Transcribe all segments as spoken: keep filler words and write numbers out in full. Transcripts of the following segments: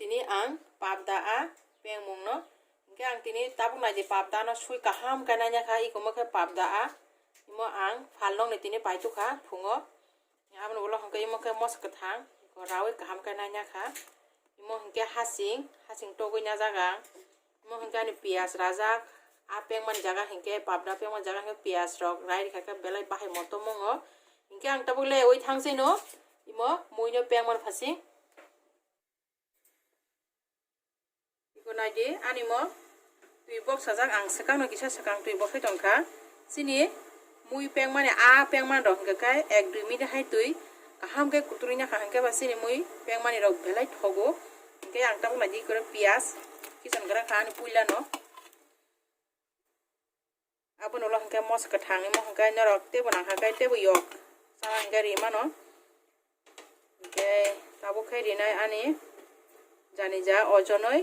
Tini ang papda a pengmung no. Hingke ang tini tabuk nai di papda no sui kaham khe nai nai kha, iko mo khe papda a. Imo ang phalnok ni tini paituk kha phungo. Aboni ulo hingke imo khe moso kwthang, iko raui kaham khe nai nai kha. Imo hingke hasing, hasing togwi najak ang. Imo hingke ani piyaj rajak, a pengmani jaga hingke, papda pengmani jaga hingke piyaj rok rai rikha khe belai bahai motom wngo. Hingke ang tabuk le ui thang sino, imo mui no pengmani phasing. Iko nai di, ani mo twi bok sajak, ang swkang no kisa swkang twi bok sai tong kha. Chini mui pengmani, a pengmani rok hingke khe ek dui minute hai twi kaham khe kuturwi na kha, hingke ba chini mui pengmani rok belai thogo. Hingke ang tabuk nai di, iko piyaj kichon gra kha ani puila no. Aboni ulo hingke moso kwthang, imo hingke norok teibo nangkha khe teibo yok chana hingke ri mano. Hingke tabuk khe rinai ani janija ojonoi,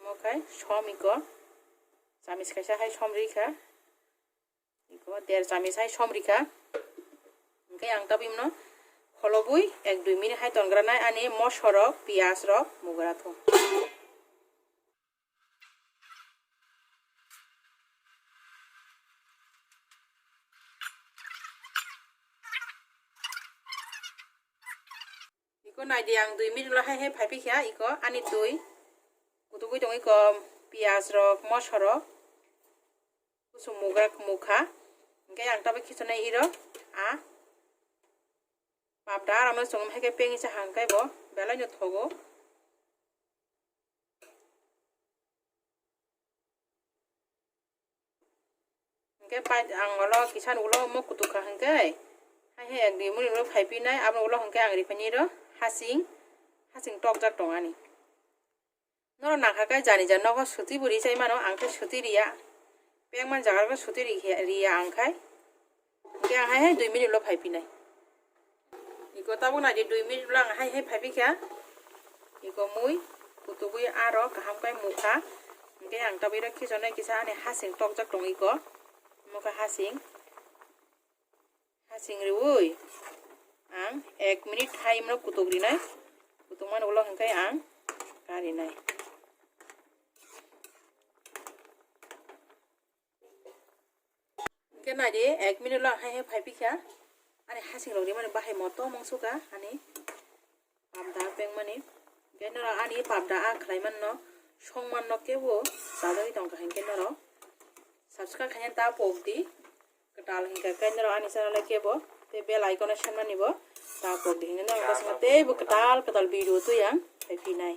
imo khe som iko, chamis kaisa hai som rikha, iko der chamis hai som rikha. Hingke ang tabuk imo kholobwi ek dui minute hai tongranai ani moso rok, piyaj rok mugra thung. Iko nai di, ang dui minute ulo hai hai phai phikha, iko ani twi kutugwi tong, iko piyaj rok, moso rok, kusum mugra mukha. Hingke ang tabuk khichonai iro a papda arokno chwng hai khe pengwi cha hang khe bo belai no thogo. Hingke pai ang ulo kisa ni ulo mo kutuk kha hingke, hai hai ek dui minute ulo phai phinai, abo ulo hingke ang ri phani ro hasing, hasing tokjak tong ani. Norok nangkha khe janija nogo suti bo ri chai mano, ang khe suti riya, pengmani jaga rok suti ri khe riya ang khai, hingke ang hai hai dui minute ulo phai phinai. Iko tabuk nai di, dui minute lang hai hai phai phikha. Iko mui kutugwi aro kaham khe mukha. Hingke ang tabuk iro khichonai kisa ani hasing tokjak tong iko. Mukha hasing. Hasing riui ang ek minute hai mano kutuk rinai. Kutuk mani ulo hingke ang karinai. Hingke nai di, ek minute lo ang hai hai phai phikha. Ani hasing rok rimani bahai motom wng suka ani papda pengmani. Hingke norok ani papda a khlai manno, song manno kebo chajagwi tongkha, hingke norok subscribe khaina ta pok di. Kwtal hingka khe norok ani channel o kebo tei bell icon o semani bo ta pok di, hingke norok bwskango teibo kwtal kwtal video twi ang phai phinai.